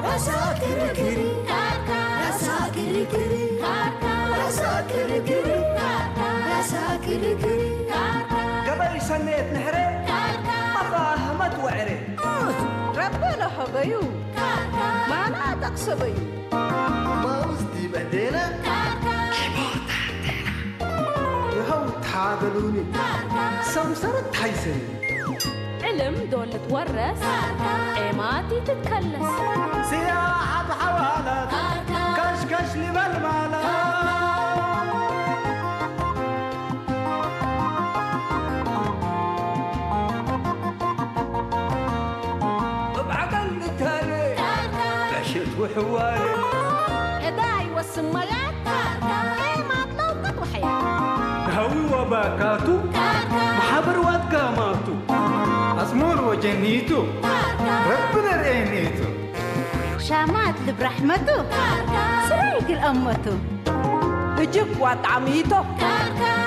ራሳ ክርክር፣ ራሳ ክርክር፣ ራሳ ክርክር፣ ራሳ ክርክር። ገበይ ሰኔት ንሕረ፣ ኣፋ ህመት ወዕረ። ረቢ ለሀበዩ፣ ማና ጠቕሰበዩ። ማውዝ ዲበ ዴና፣ ይኸው ታበሉኒ፣ ሰምሰረት ታይሰኒ። ዕልም ዶል ትወረስ፣ ኤማት ይትከለስ። ስያ ሓብ ሓዋላት፣ ካሽካሽ ሊበል ማላት። እብ ዓቀል ንታነ፣ ዕሽት ውሕዋረ። ዕዳ ይወስን መጋት፣ ኤማት ለውቅት ወሕያ። ሃዊ ወባካቱ፣ ማሕበር ዋትጋማቱ። ኣጽሙር ወጀኒቱ፣ ረቢ ነርእየኒቱ። ሻማት ልብ ራሕመቱ፣ ስራይ ግል ኣመቱ። እጅግ ዋጣሚቶ፣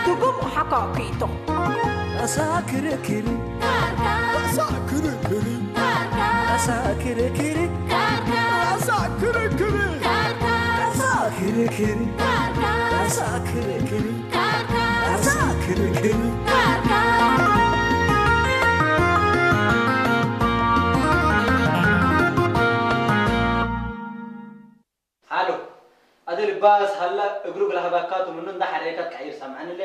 ትጉም ሓካኪቶ። ኣሳ ክርክሪ፣ ኣሳ ክርክሪ፣ ኣሳ ክርክሪ፣ ኣሳ ክርክሪ፣ ኣሳ ክርክሪ፣ ኣሳ ክርክሪ፣ ኣሳ ክርክሪ። ሃሎ፣ ኣደ ልባስ ሃላ እግሩ ግላህባካ ትምኑ እንዳ ሓረይካ ትቀይር ሰምዓንለ።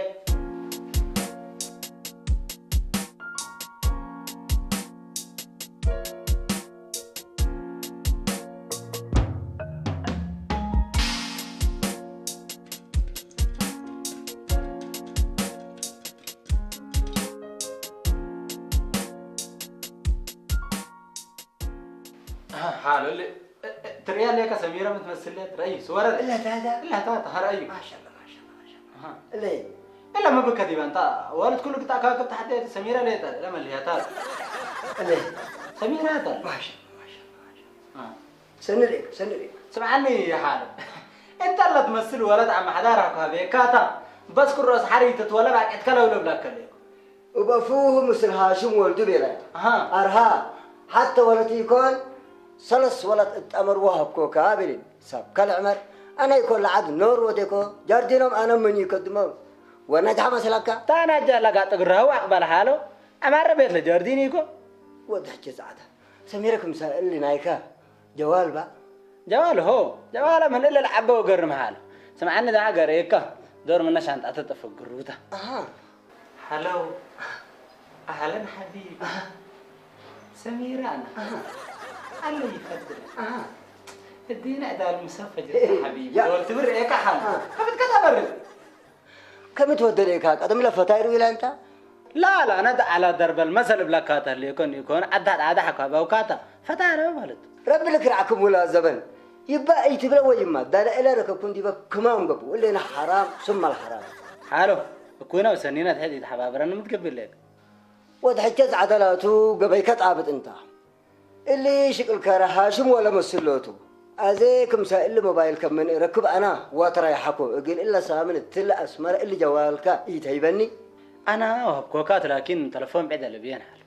ሃሎ፣ ል-፣ እ-፣ እ-፣ ትርእያ ኣለካ ሰሚራ ምትመስል ትረእዩ፣ ስወረር። እላ ታታ። እላ ታታ፣ ሃረእዩ። ማሻላ፣ ማሻላ፣ ማሻላ። ኣሃ። እለይ። እላ መብከት ይባ፣ እንታ ዋልት ኩሉ ግጣ ካብ ከብታ ሓደት ሰሚራ ለየታ፣ ለመልያታ። እለይ። ሰሚራ ያታ። ማሻላ፣ ማሻላ፣ ማሻላ። ኣሃ። ሰንደቅ፣ ሰንደቅ። ስምዓኒ፣ ይሓል። እንተ ኣላ ትመስል ወለድ ኣመሓዳራ እኳ ቤካታ፣ በስ ክሮስ ሓሪ ትትወለድ ኣቅዕትካ ለውለብ ላከለይኩ። እበፉሁ ምስል ሃሽም ወልዱ ቤላ። ኣሃ። ኣርሃ፣ ሓተ ወለት ይኮን፣ ሰለስ ወለት እጠመር ወሃብኮ ካብልን። ሳብ ካልዕ ዕመር፣ ኣነ ይኮን ለዓድ ኖር ወዴኮ፣ ጃርዲኖም ኣነ ምን ይከድሞ። ወነጅሓ መስላካ? ታናጃ ለጋ ጥግራው ኣቅበል ሓሎ፣ ኣማረ ቤት ለጃርዲን ይኮ። ወድ ሕቼ ጻዕዳ፣ ሰሚረ ክምሳ እሊ ናይካ። ጀዋል ባ? ጀዋል ሆ፣ ጀዋል ምን እለ ለዓበ ወገርም ሓል። ስምዓኒ ደኣ ገርየካ፣ ዶር ምነ ሻንጣ ተጠፈግሩታ። ኣሃ። ሃሎ። ኣህለን ሓቢብ። ኣሃ። ሰሚራ ኣና። ኣሃ። ኣለ ይፈድል። ኣሃ። እዲነ ዕዳል ምሰብ ፈጀር ሓቢብ። ያ። ዶል ትብር ኤካ ሓል። ኣሃ። ከፍት ከተበርድ። ከም ትወደደ ኢካ ቀደም ለፈታይሩ ኢላ እንታ? ላ፣ ላ፣ ነቲ ዓላ ደርበል መሰል እብለካ ተልእኮን ይኮን፣ ዓዳ ዳዕዳ ሓካ ባውካታ፣ ፈታይረ ማለት። ረቢ ልክርዓኩም ውላ ዘበን፣ ይባ ኢትብለ ወይ ይማ፣ ዳላ ኢለ ረከብኩም ዲበ ክማም ገቡ፣ እሌና ሓራም፣ ሱማል ሓራም። ሓሎ፣ እኩና ወሰኒና ትሕት ይተሓባበረን ምትገብር ለክ። ወድ ሕቸ ጻዕዳላቱ ገበይ ከጣብጥ እንታ። እሊ ሽቅል ከረ ሃሽም ወለ መስሎቱ። ኣዜ ክምሳ እሊ ሞባይል ከም ምን ረክብ ኣና ዋትራ ይሓኮ እግል እለ ሳምን እትለ ኣስመረ እሊ ጀዋልካ ኢተይበኒ። ኣና ወሀብኮካ ትላኪን ተለፎን ዒደ ልብየን ሓል።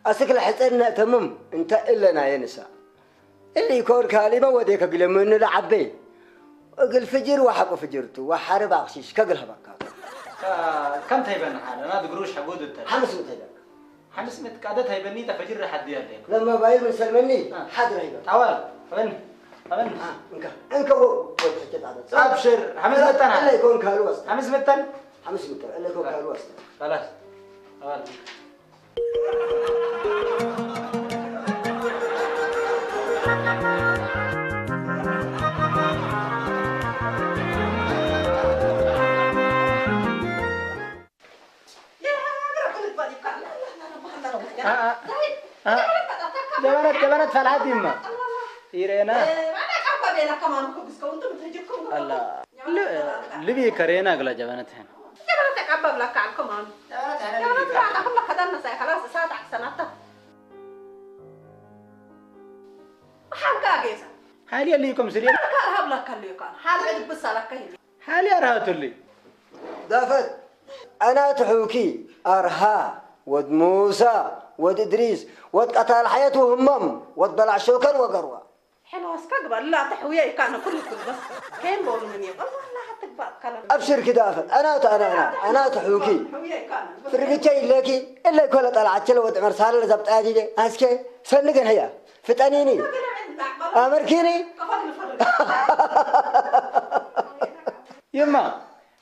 ኣስክ ለሕጸን ነእተምም እንተ እለ ናየ ንሳ። እሊ ኢኮን ካሊመ ወዴከ ግለ ምን ለዓቤ። እግል ፍጅር ወሓቆ ፍጅርቱ ወሓረ ባቕሺሽ ከግል ሀባካ። ከ-፣ ከም ተይበን ሓል፣ ኣና ድግሩሽ ሕጉድ እተ። ሓምስ ምተይበን። ሓምስ ምእት ቃደ ታይበኒ ተፈጅር ሓዲ ያለ። ለማ ባይል ምን ሰልመኒ አ። ሓድረ ይበል። ጣዋል፣ ሀበኒ፣ ሀበኒ። አ፣ እንካ፣ እንካ ወ-፣ ወ-፣ ተጨጣጠ። ኣብሽር፣ ሓምስ መተን። እለ ይኮን ካልእ ወስተ። ሓምስ መተን። ሓምስ መተን፣ እለ ይኮን ካልእ ወስተ። خلاص. ጣዋል። አ፣ አ፣ አ። ጀበነት፣ ጀበነት ፈልሓት ይማ። ይሬና። ኣላ። ል-፣ ልቢ ከሬና ግላ ጀበነት ሕን። ሓንካ ጌሳ። ሓልየ ልይኩም ስልየ። ሃብላካ ኣለዩ ከኣ ሓደ ዕድብስ ኣላካ ይብል ሓልየ ኣርሃቱልይ። ዳፈት ኣናት ሑኪ ኣርሃ ወድ ሙሳ ወድ እድሪስ ወድ ቀታል ሓየት ወህማም ወድ በላዕ ሸከር ወገርዋ ሕልዋስካ ግባእ ላተ ሕውየ ይካነ ኩሉ ትልበስ ከየን በሉ ምን ይቐል ዋላ ሓትግባእ ካላ ኣብሽርኪ ዳፈት ኣናት ኣናና ኣናት ሑኪ ሕውየ ይካነ ፍርግቻ ይለኪ እለ ኮለ ጠላዓቸለ ወድ ዕመር ሳለ ዘብጣዲደ ኣስኬ ሰንግን ሕያ ፍጠኒኒ ኣመርኪኒ ከፋ ንፈርግ ይማ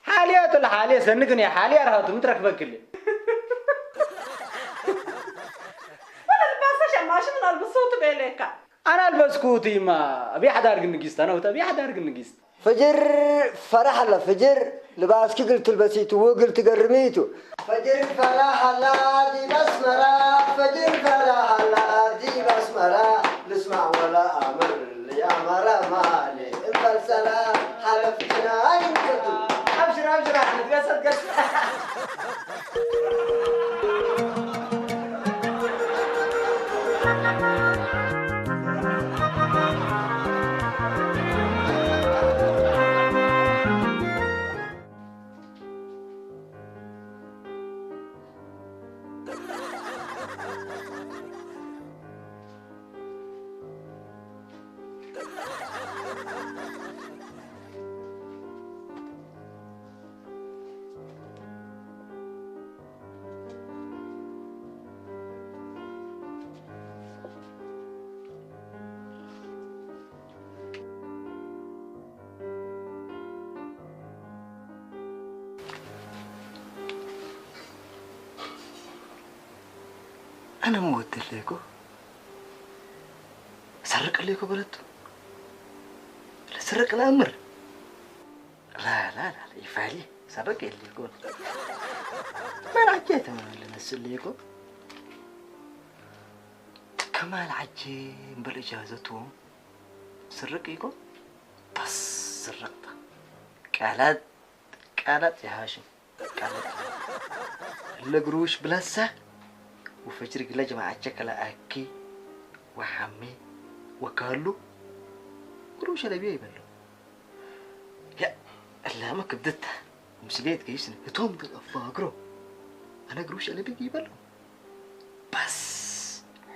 ሓልያ ትል ሓልየ ሰንግን እያ ሓልያ ርሃቱ ምትረክበክል ወላ ልባሰ ሸማሽም ናልብሶ ትቤለካ ኣና ኣልበስኩ እቲ ይማ ኣብያ ሓዳርግ ንጊስት ኣና ውት ኣብያ ሓዳርግ ንጊስት ፍጅር ፈራሕ ኣላ ፍጅር ልባስኪ ግል ትልበሲቱ ግል ትገርሚቱ فجر فرح الذي بسمرة فجر فرح الذي بسمرة نسمع ولا أمر يا مرة مالي إلا السلام حلفتنا أين كنتم ኣብሽር ኣብሽር ኣሕመድ ገሰት ገሰት ኣነ መወደለይኮ ሰርቀለይኮ በለቱ ለስረቅ ለእምር ላላላ ይፋሊ ሰርቅ የለይኮ መራጃ የተመመለ መስለይኮ ከማል ዓጀ እምበል እጃዘቱ ስርቅ ይኮ ታስረቅታ ቃላት ቃላት ይሃሽም ቃላት ለግሩሽ ብላሳ وفجر قلج مع الشكل أكي وحمي وكالو قروش على بيه يبلو يا اللهم كبدت مسليت كيسن هتوم تغفاقرو أنا قروش على بيه يبلو بس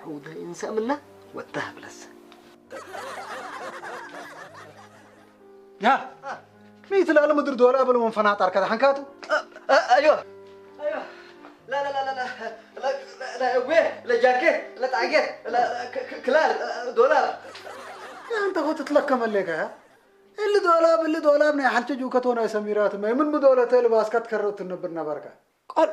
حوضة إنسان منا وتاه بلس ያ ሚእቲ ልዕሊ ምድሪ ዶላር በሎ መንፈናጣር ከዳ ሓንካቱ أيوه أيوه لا لا لا لا لا لا لا ويه لا جاكيت لا تعقيت لا لا ك- ك- كلال لا دولار ያንተ ኮ ትትለከመለካ እሊ ዶላብ እሊ ዶላብ ናይ ሓልቸ ጅውከቶ ናይ ሰሚራት መይ ምን ብዶለተ ልባስካ ትከረብ ትነብር ነበርካ قل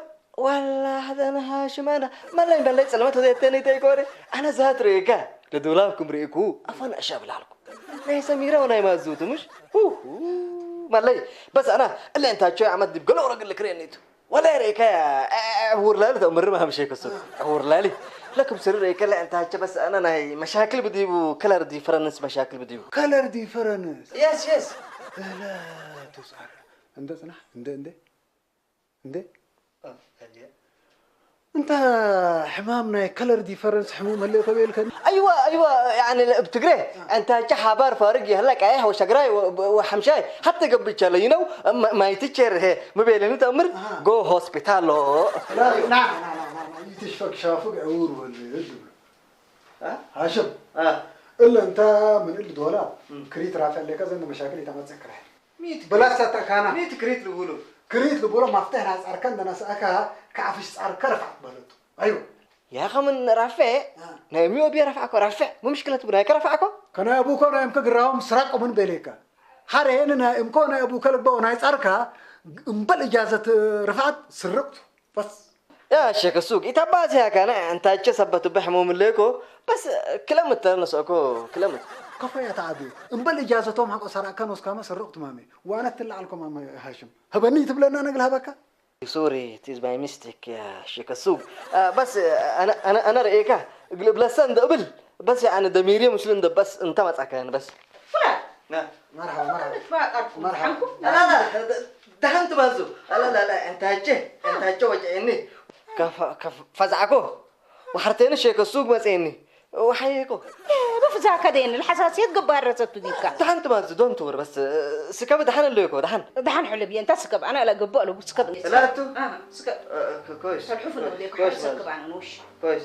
والله هذا أنا هاشم أنا ملي ملي سلمت هذا التاني تيكوري أنا زهت ريكا لدولابكم ريكو أفن أشاب لالكم ናይ ሰሚራ ናይ ማዙቱ ምሽ መለይ በስ ኣና እለ እንታቸው ዓመት ዲብ ገለ ወረግ ልክሬኒቱ ወላ ሬካ ውርላሊ ተምር ማምሸ ከሱ ውርላሊ ለኩም ስር ሬካ ለ እንታቸው በስ ኣና ናይ መሻክል ብዲቡ ከለር ዲፈረንስ መሻክል ብዲቡ ከለር ዲፈረንስ የስ የስ እለ ቱሳር እንደ ጽናሕ እንደ እንደ እንደ እንተ ሕማም ናይ ከለር ዲፈረንስ ሕሙም ህለ ተበልከኒ أيوة أيوة يعني بتقري أنت حبار فارق يهلا كايه وشقراي وحمشاي حتى قبل تشالينو ما يتشير هي ما بيلنو تأمر جو هوسبيتالو ይትሽፈግ ሻፍግ ዕውር ወልድ ሃሽም እለ እንተ ምን እል ዶላ ክሪት ራፈለካ ዘንድ መሻክል ይተመፀክረ ሚት ብላሳ ተካና ሚት ክሪት ልውሉ ክሪት ልቦሎ ማፍተሕ ናጻርከ እንደነስአካ ከዓፍሽ ጻርከ ረፋዕ በለቱ ኣዩ يا أخي من رافع ናይ ሚዮ ቢያ ረፋዕኮ ራፍዕ ሙምሽክለት ብናይ ከረፋዕኮ ከናይ ኣቡኮ ናይ እምከ ግራሆም ስራቆምን ቤሌካ ሓረ ሄን ናይ እምኮ ናይ ኣቡከ ልባው ናይ ጻርካ እምበል እጃዘት ርፋዓት ስርቅቱ በስ يا شيخ السوق يتباسي هكا أنا أنت أتش سبت بحمو من ليكو بس كلمة أنا سأكو كلمة ከፈያ ተዓብዩ እምበል እጃዘቶም ሓቆ ሰራቅካ ንወስካመ ስርቅቱ ማሜ ዋነ ትለዓልኮ ማመ ሃሽም ህበኒ ትብለና ነግል ሃበካ سوري تيز باي ميستيك يا شيخ السوق آه بس آه، أنا أنا أنا رأيك قلب لسان دبل بس يعني دميري مسلم ده بس أنت ما تأكل بس ፍላት لا መርሓባ መርሓባ ተፋቀርኩም መርሓባ ሓንኩም لا لا لا ده أنت مازو لا لا لا أنت هجه أنت هجه وجعني كف كف فزعكو وحرتين الشيخ السوق ما سيني وحيكو. بفزاك دين الحساسية قبار رزت ديكا. دحان تماز دون تور بس سكب دحان اللي يكو دحان. دحان حلبي انت سكب انا لا قبالو سكب. لا تو. اه سكب. كويس. الحفل وديك كويس سكب انا نوش. كويس.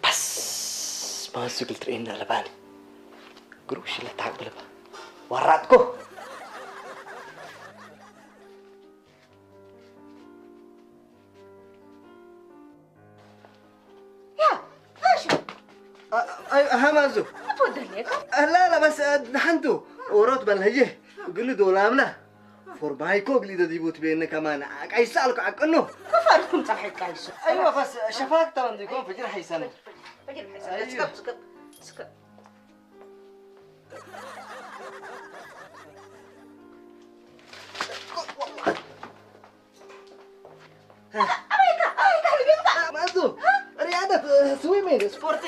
بس ما سوق الترين على بالي. قروش اللي تعقلبها. وراتكو. يا ايش همازو اتفضل لك لا لا بس دحنتو وروت بل هي قل له دولامنا فور بايكو قل له ديبوت بين كمان قيسالك عقنو كفاركم صحيح قيسو ايوه بس شفاك تمام ديكم فجر حيسن فجر حيسن أيوة. سكب سكب سكب ማቱ ሪያደት ስዊሚንግ ስፖርቲ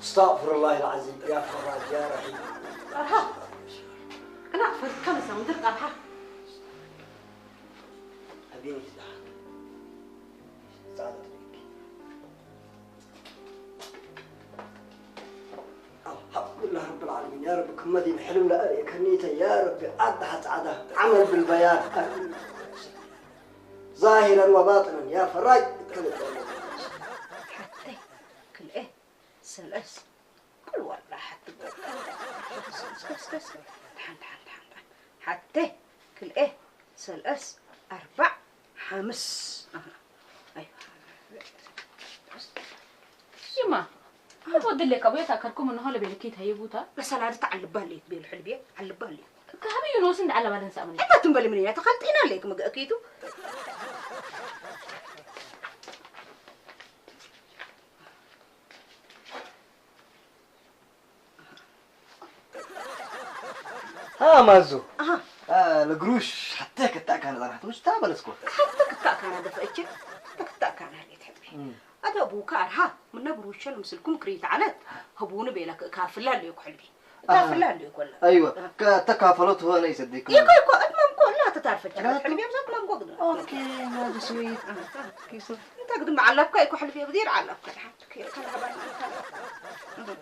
استغفر الله العظيم يا فراج يا رحيم. أها. أنا أغفر كم زمدر قبحة. أبيني ساعة ساعة تريك. الحمد لله رب العالمين يا رب كم مدين حلم لأري كنيتا يا رب عد حتى عدا عمل بالبيان ظاهرا وباطنا يا فراج كل حتى كل إيه سلس كل والله حتى كس كس كس كس تحن تحن تحن تحن حتى كل إيه سلس أربع حمس أها أيوة يما أبو دلك أبويا تأكلكم إنه هلا بيلكيت هيبوتا بس أنا عدت على البالي بيل حلبية على البالي كهبي يونس عند على بالن سأمني أنت تنبلي مني تخلطينا ليك مقأكيتو ها مازو اها آه لقروش حتى كتاك انا راح توش تابل اسكو حتى كتاك انا دفعتك حتى كتاك انا اللي تحبي هذا ابوك ارها من قروش المسلكم كريت علت هبون بيلك كافلا ليك حلبي كافلا ليك ولا ايوه تكافلت هو ليس ديك يكو يكو اتمام كو لا تتعرف حلبي بس اتمام كو اوكي مازو سويت كيسو انت قدم علبك يكو حلبي بدير علبك كل هبل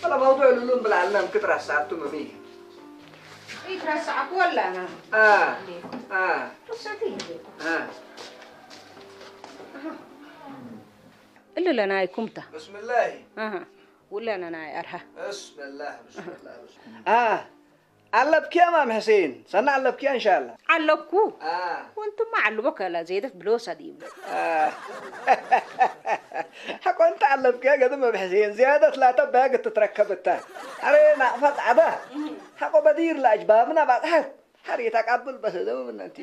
والله موضوع اللولو بلا علام كتر ساعتو ممي يترسعك ولا انا اه اه قصتي اه እልለናይ ኩምታ ብስምላሂ ኣሃ ውለነናይ ኣርሃ ብስምላህ ብስምላህ ብስምላህ ኣሃ ኣለብኪያ ማም ሕሴን፣ ሰና ኣለብኪያ እንሻላ። ኣለብኩ። ወንትማ ዓልቦ ከላ ዘይደት ብሎ ሰዲም። ሓቆ እንተ ኣለብኪያ ገደ መም ሕሴን ዝያደት ላተ ባግ ትትረከብታ። ኣረ ናቕፋ ጻዕዳ። ሓቆ በዲር ላጅባብና ባጽሓት። ሓሪታ ቃብል በሰደው ምነንቲ።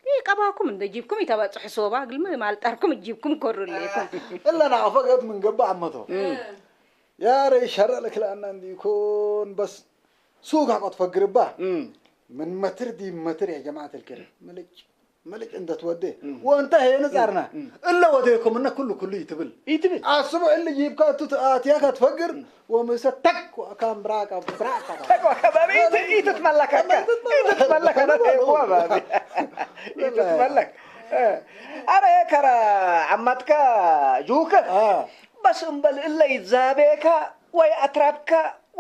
ይቀባኩም እንደ ጂብኩም ይተባጽሑ ሶባ ግልም ማልጣርኩም ጂብኩም ኮሩሌኩም። እላ ናቕፋ ገት ምን ገባ ዓመቶ። ያረ ይሸረ ለክላና እንዲኮን በስ ሱቅ ሓቆት ፈግርባ ምን መትር ዲ መትር ያ ጀማዓት الكريم ምልጭ ምልጭ እንደ ትወደ ወንተ ሄን ጻርና እለ ወደኩም እነ ኩሉ ኩሉ ይትብል ይትብል። ኣስቡ እለ ይብካ ቱ ኣትያ ከትፈግር ወምሰ ተክ ወካም ብራቅ ብራቅ ተክ ወከባቢ ኢትትመለከ ኢትትመለከ ኢትትመለክ ኣረ ከረ ዓማትካ ጁከ በስ እምበል እለ ይዛቤካ ወይ ኣትራብካ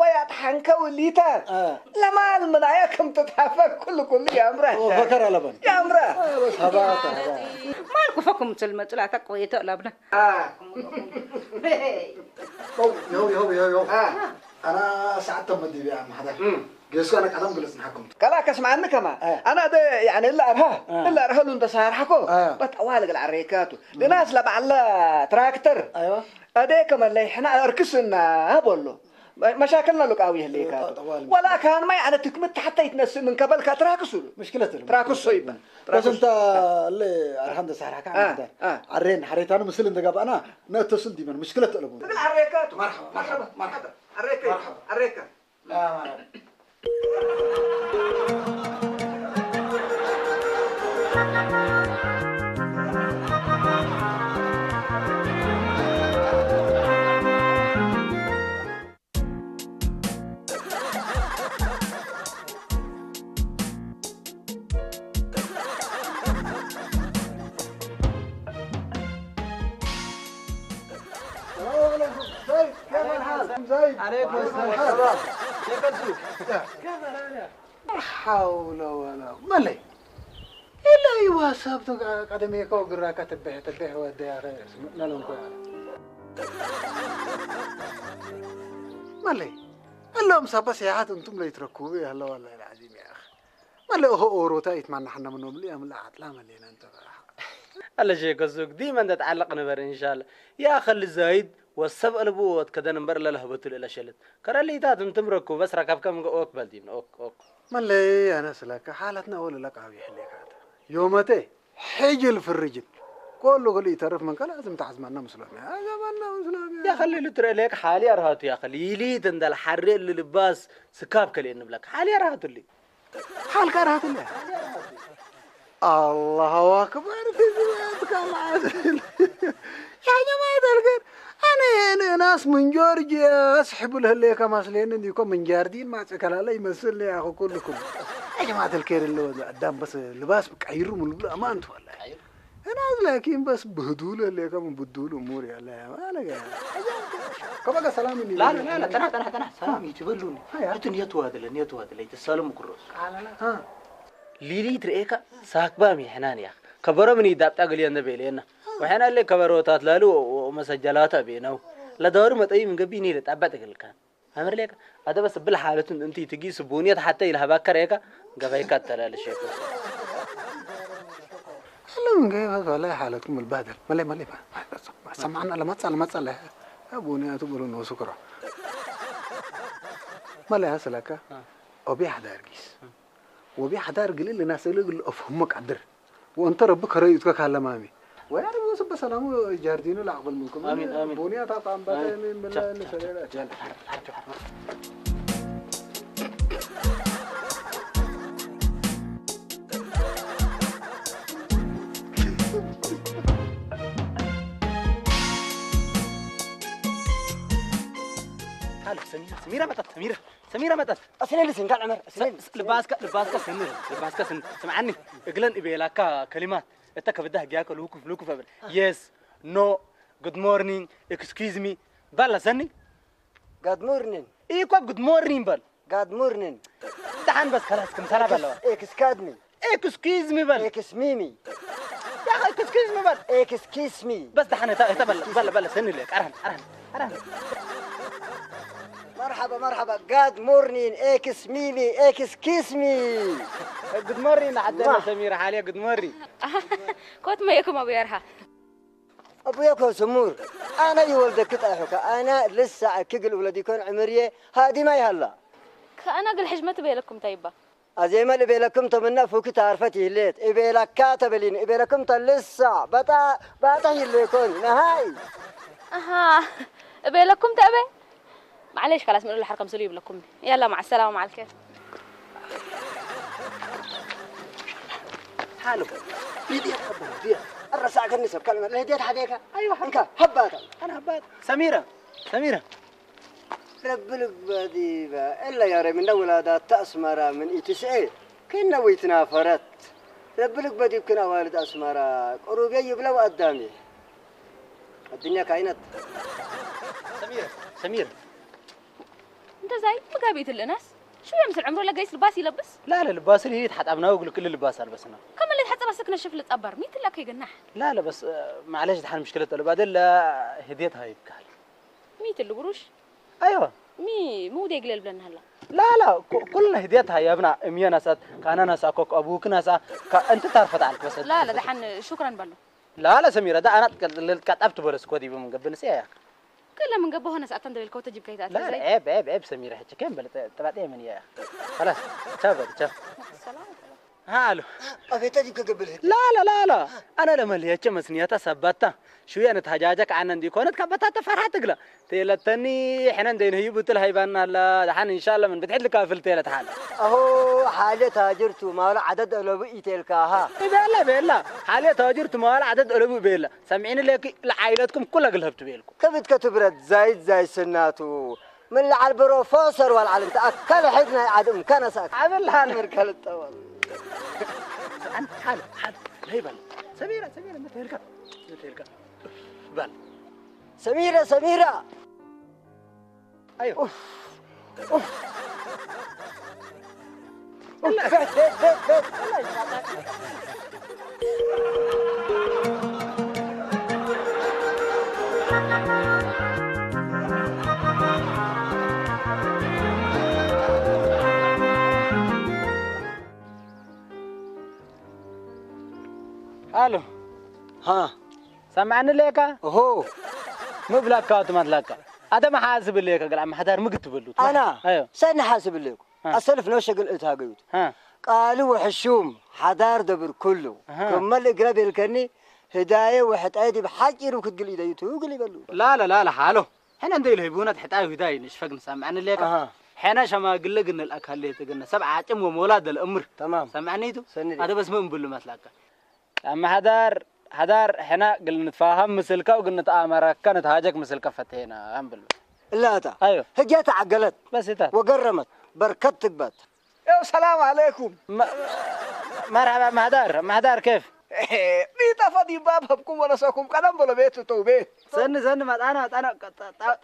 ወይ ኣጥሓንከ ውሊታ ለማል ምናያ ከም ትትሓፈ ኩሉ ኩሉ ያምራ ፈከራ ለበን ያምራ ሰባተ ማልኩ ፈኩም ስል መጽላታ ቆየተ ለብነ ዮው ዮው ዮው ዮው ኣና ሰዓት ተመዲብ ያ ማሕዳ ጌስኳ ኣነ ቀደም ግልጽ ንሓኩም ከላ ከስማዓኒ ከማ ኣና ደ ያኒ እላ ኣርሃ እላ ኣርሃሉ እንተ ሳርሓኮ በጣዋል ግል ዓረካቱ ግናስ ለባዕላ ትራክተር ኣይዋ ኣደ ከመለይ ሕና እርክስና በሎ መሻክልና ሉቃዊ ህሌካ ወላ ካን ማይ ኣነ ትክምት ሓታ ይትነስእ ምን ከበልካ ትራክሱ مشكلة ትራክሶ ይባል بس انت اللي ارحمت سحرك عرين حريتان مسل انت قبعنا نتصل ديما مشكلة الابو ትብል ዓረካቱ መርሓባ መርሓባ መርሓባ ዓረከ ዓረከ عليكم السلام. كيف الزوج؟ حول ولا ملي إلا أيوة سبت قدمي كو قراكة تبه تبه ودي يا أخي نلون كو ملي اللهم سبس يا حد أنتم لا يتركوا بي هلا والله العظيم يا أخي ملي هو أوروتا يتمنى حنا منهم لي أملا عطلا ملينا أنت አለሽ ከሱክ ዲመ እንተ ተዓለቕ ንበር እንሻላ። ያ ኸሊ ዛይድ ወሰብ እልቡ ወትከደን እምበር ለለህበቱ ልእለ ሸልት። ከረሊታት እንትም ረኩ በስ ረከብከ ምገ ኦክ በልቲም ኦክ ኦክ። መለይ አነ ስለከ ሓለትና ወለ ለቃቢ ሕሌካት ዮመቴ ሕጅል ፍርጅል ኮሉ ክሉ ይተርፍ ምን ከላ ዝም ተዓዝማና ምስሎምያ ኣዘማና ምስሎምያ። ያኸሊ ልትረ ሌክ ሓሊ ኣርሃቱ ያኸሊ ይሊት እንደል ሓሬ ልልባስ ስካብ ከልኤ ንብለክ ሓሊ ኣርሃቱሊ። ሓልካ ራህትለ አላሁ አክበር في ذات كمال يا جماعة الخير أنا أنا ناس من جورجيا أسحب الهليكة مسلين ديكم من جاردين ما تكلا لا يمثل يا أخو كلكم يا جماعة الخير اللي ولا قدام بس لباس بقيروا من البلا ما أنتوا والله أنا لكن بس بهدول الهليكة من بدول أمور يا الله ما أنا كما سلام لا لا لا تنح تنح تنح سلام يتبلوني أنت نيتوا هذا نيتوا هذا يتسالم كروس ها ሊሊ ትርእየካ ሳክባም ይሕናን እያ ከበሮ ምን ይዳብጣ ገሊዮ እንደ ቤለየና ወሐና ለ ከበሮታት ላሉ መሰጀላታ ቤነው ለዳሩ መጠይ ምንገቢ ኒ ለጣባጥ ገልካ ኣምር ሌካ ኣደ በስ ብል ሓለቱን እንቲ ትጊ ስቡንየት ሓተ ይልሃባካ ሬካ ገባይካ ተላልሽ هلا من جاي ولا حالتكم البهدل ملي ملي ما سمعنا لما تصل ما تصل بنيات بلون وسكره ملي هسلك ኦቤ ሓዳር ጊስ ወቤ ሓዳር ግልል ናሰግለ ግል ኦፍ ህሞቅ ዓድር ወእንተ ረቢ ከረዩትከ ካለ ማሚ ወያር ወስበ ሰላሙ ጃርዲኑ ለዓቅብል ምንኩም ኣሚን ኣሚን ቡንያ ታጣምባታ ኣሚን ምን ምን ሰለላ ሓልፍ ሰሚራ ሰሚራ መጣት ሰሚራ ሰሚራ መጣት ኣስለሊ ስንጋል ዕመር ኣስለሊ ልባስካ ልባስካ ስንር ልባስካ ስንር ስምዓኒ እግለን እቤላካ ከሊማት እተ ከብዳ ህግያከ ልውኩፍ ልውኩፍ እብል yes no good morning excuse me በላ ሰኒ God morning ኢኮ good morning በል God morning ደሓን በስ ከላስ ክምሰላ በለዋ Excuse me excuse me በል Excuse me ያኸ excuse me በል Excuse me በስ ደሓን እተ በለ በለ በለ ሰኒ ለ ቀራን ቀራን ቀራን መርሓባ መርሓባ። ጋድ ሞርኒን ኤክስ ሚሚ ኤክስ ኪስ ሚ። ግድመሪ ንዓደና ሰሚራ ሓልያ ግድመሪ። ኮት መየኩም ኣቡ የርሃ። ኣቡየ ኮ ስሙር። ኣነ ይወልደክ ጣይሑካ ኣነ ልሳዕ ክግል ውለድ ይኮን ዕምርየ ሃዲማ ይሃላ። ከኣና ግል ሕጅመት በየለኩም እንታይ ይባ። ኣዜመ ልቤለኩም ተምና ፉኪ ታርፈት ይህሌት እቤለካ ተበሊኒ እቤለኩም ተልሳዕ በጣ ባጣ ይሌኮን ነሃይ። ኣሃ እቤለኩም ተእበ። معليش خلاص من الحركة مسؤولية بلكم. يلا مع السلامة مع الكيف. ሓሎ ዲያ ሓበረ ዲያ ኣረሳዕከኒ ሰብ ካልመ ለህዴት ሓዴካ ኣይዋ እንካ ሃባታ ኣነ ሃባት ሰሚራ ሰሚራ ረቢ ልግበ ዲበ እለ ያሬ ምንደ ውላዳት ኣስመራ ምን ኢትስኤ ከነ ወይትናፈረት ረቢ ልግበ ዲብክን ኣዋልድ ኣስመራ ቅሩቤ ይብለው ኣዳሜ ኣዱኛ ካይነት ሰሚራ ሰሚራ انت زي مقابي تلناس شو يمس العمر لقيس لباس يلبس لا لا لباس لي يتحط ابنا وقول كل لباس البسنا كم اللي تحط راسك نشف للطبر ميت لك يقنح لا لا بس آه، معلش دحين مشكلة البادل لا هديتها يبكال ميت اللي قروش ايوه مي مو ديق ليل بلن هلا لا لا ك- كلنا هديتها يا ابنا امية نسات كان نسا كوك ابوك نسا ك- انت تعرف تعرف بس لا لا دحن شكرا بلو لا لا سميرة ده انا قطبت بولس كودي بمن قبل نسيها كل من قبل هنا ساعتين دبل كوتا جيب كيتا لا لا عيب عيب عيب سميرة حكي كم بل تبعتي من يا خلاص شابر شاب السلام هالو ኣቤት ዲብ ከገብር ህድ لا لا لا لا انا لما ليتش مسنيتا سبتا شو يعني تهجاجك عنا ندي كونت كبتا تفرحت تقلا تيلتني حنا ندين هي بتل هاي بان لا دحن ان شاء الله من بتحد لك في التيلة حال ኣሆ ሓደ ታጅርቱ ማሉ ዓደድ ኣለቡ ኢቴልካሃ بيلا بيلا حاليا تاجرت مال عدد ألبو بيلا سامعين لك لعائلتكم كلها قلبت بيلكم ከብድ ከትብረት ዛይድ ዛይ ስናቱ ምን ለዓል ብሮ ፎሰር ዋልዓል እንተ ኣካል ሕድ ናይ ዓድም ከነሳክ عبل حال ምርከል ጠወል عن حال حال لا يبال سميرة سميرة ما تهلكا ما تهلكا بال ሰሚረ ሰሚራ ايوه أوف. أوف. أوف. بيت، بيت، بيت، بيت. الو ها سمعني ليكا هو مبلكا وتمتلكا هذا ما حاسب ليكا قال عم حدار مقتبلو أنا ايوه سنة حاسب ليكم ها. أسلف نو شغل إتهاجيوت ها قالوا وحشوم حدار دبر كله ها. كمل إقرب الكني هداية وحتايدي بحاجة روك تقلي دايتو قلي بلو لا لا لا لا حالو حنا ندير هيبونا حتى هداي نشفق نسمعني ليكا أها حنا شما قل قلنا الأكل اللي تقلنا سبعة عتم ومولاد الأمر تمام سمعنيتو سنة هذا بس ما نقول له مثلك أما حدار حدار حنا قل نتفاهم مثلك وقل نتآمر كانت هاجك مثلك فتينا أنبل لا تا أيوه هجات عقلت بس إتا وقرمت بركت تقبت يا سلام عليكم مرحبا محدار محدار كيف ቢጠ ፈዲባ ብሀብኩም ወነሰኩም ቀደም በሎ ቤት እተው ቤት ዘኒ ዘኒ መጣና መጣና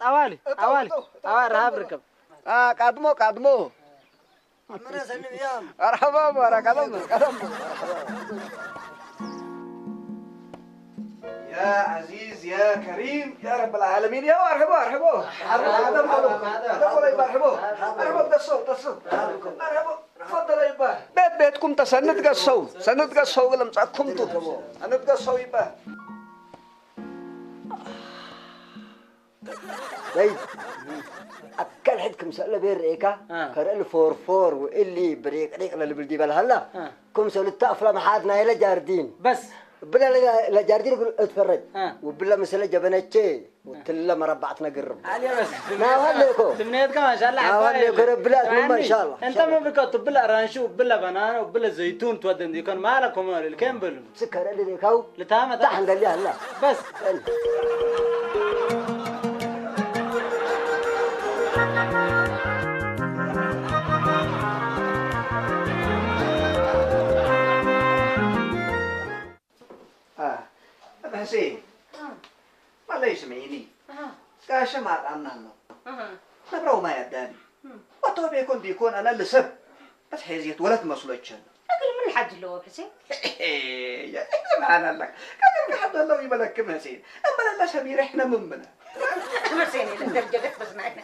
ጠዋሊ ጠዋሊ ጠዋሊ ረሃብ ርከብ ቃድሞ ቃድሞ أمنا سلم يام መርሐባ መራ ቀደም ቀደም يا عزيز يا كريم يا رب العالمين يا مرحبا مرحبا مرحبا مرحبا مرحبا تفضل يبا بيت بيتكم تسند قصو سند قصو قلم تأكم تو سند قصو يبا ደይ ኣካል ሕድ ክምሰለ ቤር ርኤካ እ። ከርእል ፎርፎር ውእሊ ብሬቅሬቅ ለልብል ዲበል ሃላ እ። ክምሰሉ እታ ኣፍላ መሓት ናይለ ጃርዲን በስ ብላ ለጃርዲን እግሩ እትፈረጅ እ። ውብለ ምሰለ ጀበነቼ ወትለ መረባዕት ነግርም علي بس ما هو ليكو؟ تمنيتك ما شاء الله ما هو ليكو؟ رب لا تنمى إن شاء الله. انت ما بك تبلا رانشو بلا بنانا وبلا زيتون تودن دي كان مالكم مال الكم بلو ስከረ ልሌካው لتامة ታሕ እንደሊ ኣላ بس ሕሴን ማለይ ስምዒኒ ጋሸ ማጣና ኣሎ ነብረው ማይ ኣዳሊ ወቶ ቤኮን ዲኮን ኣነ ልሰብ በስ ሄዝየት ወለት መስሎ ይቸል أقل من الحاج اللي هو حسين ማን ኣለካ ከግር ክሓደለው ይበለክም ሕሴን እምበለለ ሰሚረ ሕነ ምምነ حسين اللي درجة بس معنا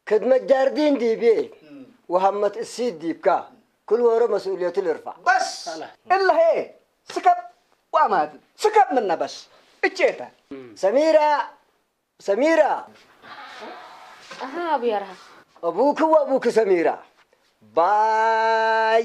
ክድመ ጃርዲን ዲቤ ወሃመት እሲት ዲብካ ክልወሮ መስኡልየቱ ልርፋዕ። بس እላሄ ስከብ ዋማት ስከብ ምና በስ እቼታ ሰሚራ ሰሚራ ኣሃ ኣቡ ያርሃ ኣቡኪ ወኣቡኪ ሰሚራ ባይ